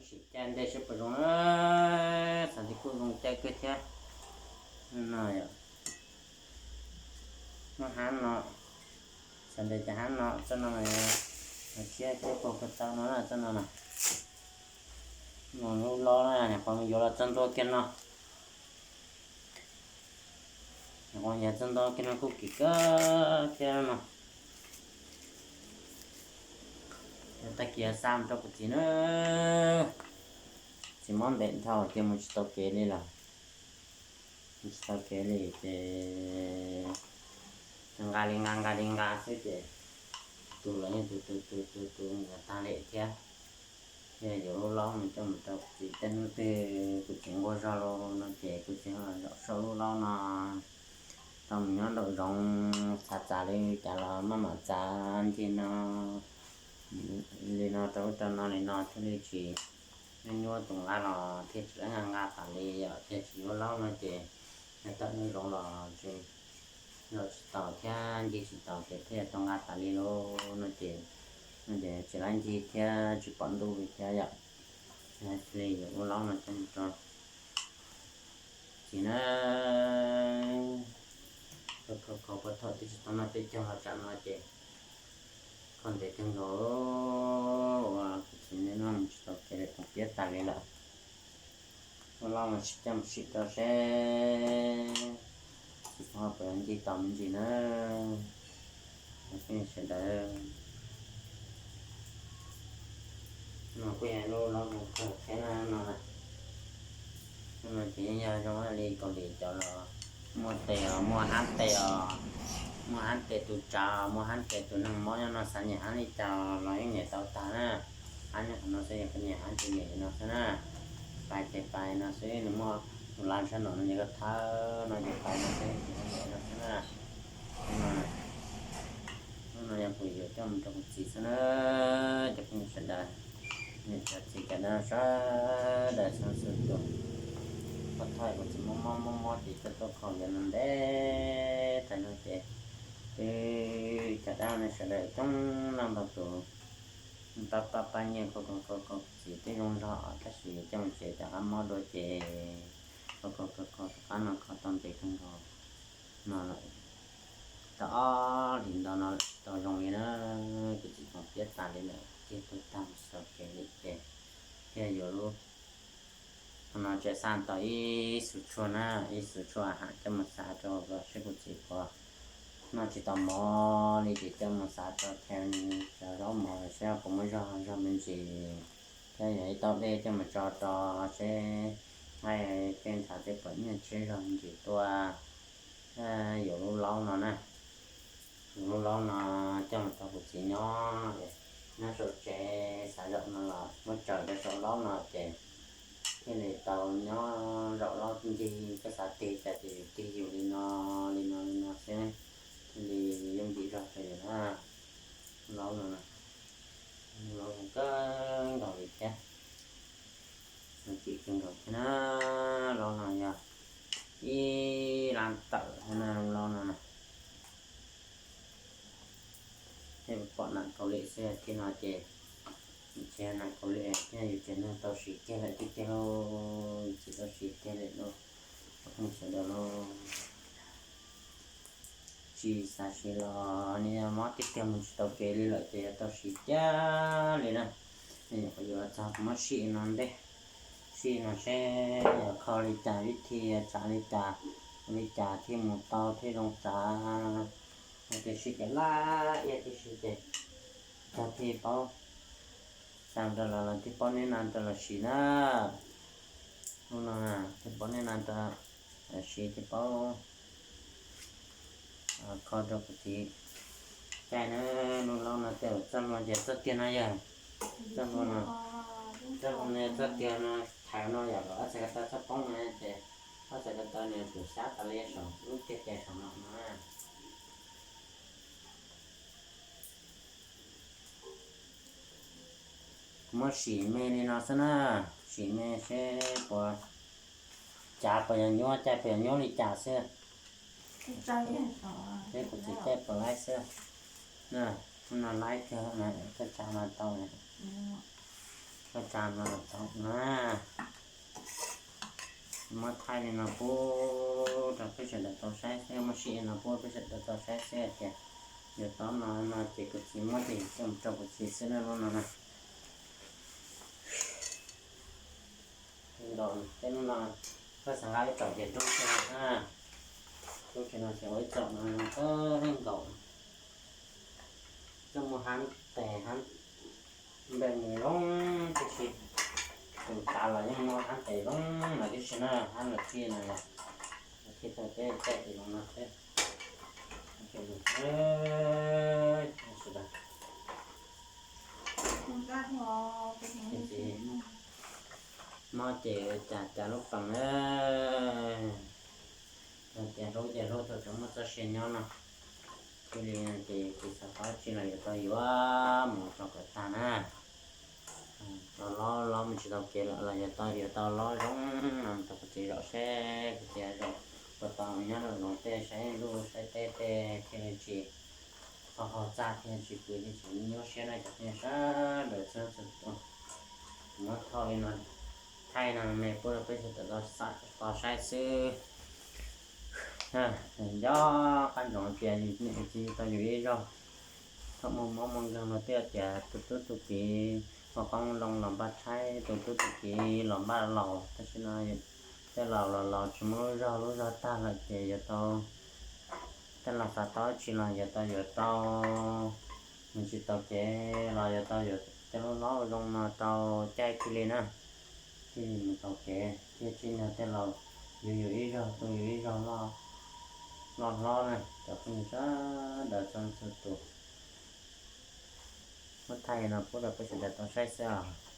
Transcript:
Sim caij ntej seb puas zoo na, xav tias kuj zoo caij kawg thiab. No yom, muaj hab no, xav tias cov hab no txoj no, thiab cov pog ko tau no na, txoj no na, no lub laub na, nyuam qhuav yuav los txog ntua kiag no. Nyuam qhuav yuav txog ntua kiag no kuj kim kawg thiab no. Tag kis xa mus rau kuv txiv na. Tsis mob ntev dhau ces mus tsis tau kev li lawm. Mus tsis tau kev li ces nqa li nqa nqa li nqa xwb ces tus los yeej tus tus tus tus tus yuav tag li thiab. Thiaj yuav lub laub no coj mus rau kuv txiv, tej hnub twg kuv txiv nquag zog los no ces kuv txiv ho zaum sau lub laub no rau mus nyob nraum zoov, txav txav li cas los maj mam txav ncig no li no rau ub rau no li no thiaj li tsis nyuaj nyuaj tus nqa los thiaj tsis nqa nqa tas li yom. Thiaj tsis yuav laub no ces tawm nraum zoov los tsis, zaum tsis taus thiab ncig tsis taus ces thiaj tau nqa tas li lauj no ces, no ces tsis laib ncig thiab tsis pom ntuj li thiab yom. Thiaj li yuav lub laub no coj mus rau txiv na. Kho kho kho puag thaum twb tsis tau noj peb caug los tsam no ces kho ntev kawg nkaus, ua kuv txiv no mus tsis tau kev li, poob piab tas li lawm. Lub laub no tsis coj mus sim rau seb txiv ho puas ncig tau me ntsis na. Sawv daws, no kuj yog lub laub zoo kawg thiab na no. No ces yeej yog zoo li Kaus Lim cov los muaj tes os, muaj hab tes os, muaj hab tes tus tsav, muaj hab tes tus neeg mob nyob no xav nyiam hab li cas los yeej nyiam tau tag na. Hab nyob qhov no xwb, yog nyiam hab ces nyiam no xwb na. Pais ces pais no xwb, nws muaj tus lav sab no no ces koj thawb no ces pais no xwb, ces nyiam no xwb na. Hnub no yog kuv yuav coj mus rau kuv txiv xwb na, cov phooj ywg sawv daws, niam cov txiv cov dab sawv daws txhua txhua tus. Puag thaum kuv txiv mob mob mob mob ces coj tuaj kho yuav no ntev tas no ces twb cov dab no sawv daws coob leej ntau tus pab pab pab nyiaj kho kho kho kho kuv txiv twb zoo zog tab sis coj mus tsev rov qab mob dua ces kho kho kho kho rov qab no kho tau ntev kawg nkaus no lawm. Tau ob hlis ntau no tsis tau zoo li na, kuv txiv poob piab tas li lawm, thiaj tuag tag mus tsis tau kev li ces thiaj yuav lub, qhov no tseem xa tau ib xus tshuaj na, ib xus tshuaj ham coj mus xav rau seb kuv txiv puas noj tsis tau mov li ces coj mus xav rau thiab, xav zaub mov seb puas muaj zog zog me ntsis, thiab yog ib tauv dej coj mus tso rau seb nqaij tej ntshav tej puas nyiaj tshiab zog me ntsis tuaj. Yuav lub laub no na, yuav lub laub no coj mus rau kuv txiv nyob, nyob saum tsev, xav zaum no los muab tsaws rau saum laub no ces thiaj li tau nyob zaum laub ncig, koj xav tig cas ces yus tig yus li no, li no li no xwb, thiaj li yooj yim zog rau yus na. Laub no, laub zoo kawg nkaus li thiab, zoo chim kawg nkaus thiab na. Laub no yog ib lab tawm thiab na, laub no na. Thiab pom nam Kaus Lim xwb thiab no ces, tsis nam Kaus Lim thiab yus tsev neeg tau siv kiag lawm tiag tiag lauj, tsis tau siv kiag lawm lauj, cov phooj ywg sawv daws lauj. Tsis xav siv los nws mob tiag tiag mus tsis tau kev li lawm ces yuav tau siv kiag li na. Nyuam qhuav yuav los txog kuv muab sim no ntej, sim no seb yog kho li cas, vib thi tsav li cas, li cas thiaj mus tau thiaj zoo tsav, tiam sis ces laj iab tiam sis ces tag thiaj paub, xa rau lawv, lawv thiaj paub neb na rau lawv siv na. Hnub no thiaj paub neb na rau lawv siv, thiaj paub kho rau kuv txiv caij na. Lub laub no tej zaum txoj hlua ces txoj tiag no yog, txoj hlua no, txoj hlua no txoj tiag no, thaiv no yog los ob txhais ko taw txhob poob no ces ob txhais ko taw nws tsum xyab tas li saum lub tiag tiag saum no no. Kuv muab sim me li no xwb na, sim me seb puas, cav puas yog nyuaj, caij puas yog nyuaj li cas xwb. Seb kuv txiv caij puas laib xwb. No laib kawg, koj tsa no tau. Tsa no tau na, muab thaij li no pub rau peb sawv daws tau saib xwb, muab sib li no pub peb sawv daws tau saib xwb tias yuav tau no no ces kuv txiv muab ces coj mus rau kuv txiv xwb na lub no na. Nkaum tej lub no, koj xav nqa ib txom ces rub kiag no, rub kiag no ces ua ib txom no koj nkaum. Coj mus hab tes hab npe mus zoo tib si, tus tav los yeej muaj hab tes zoo no tib si na, hab lawm tij no los, lawm tij tau peb caij tes zoo no xwb. Mob ces cas cas lub pees na, ces hlub ces hlub thaum tseem muaj txoj sia nyob no. Thiaj li ces kuv xav paub tsi los yuav tau yuav mus rau kom tag na. Tau lob lob mus tsis tau kev lawm los yuav tau yuav tau lob zoo no rau kuv txiv zaum seb kuv txiv zaum puas tau nyob rau zoov tej saib ntuj saib teb tej thiaj li tsis ho ho txaj thiaj tsis pw thiaj tsis nyuaj siab na cov phooj ywg sawv daws txhua txhua tus. Muab thaij li no, thaij no me pub rau peb sawv daws tau saib xwb. Nco qab ntsoov tias niam txiv tau yus ib zaug, thaum muaj mob muaj nkeeg no twb tias tus tub tus kiv ua qoob loo los npaj tshaib, tus tub tus kiv los npaj laus, tab sis no tej laus los laus tsis muaj lub zog, lub zog tag lawm ces yuav tau, tej laus xav tau tsi los yuav tau yuav tau, mus tsis tau kev los yuav tau yuav tej lub hlob zoo no rau caij thiaj li na, thiaj li mus tau kev thiaj tsim nyog tej laus yuav yus ib zaug tu yus ib zaug loj hlob na cov phooj ywg sawv daws txhua txhua tus. Muab thaij no pub rau peb sawv daws tau saib xwb os.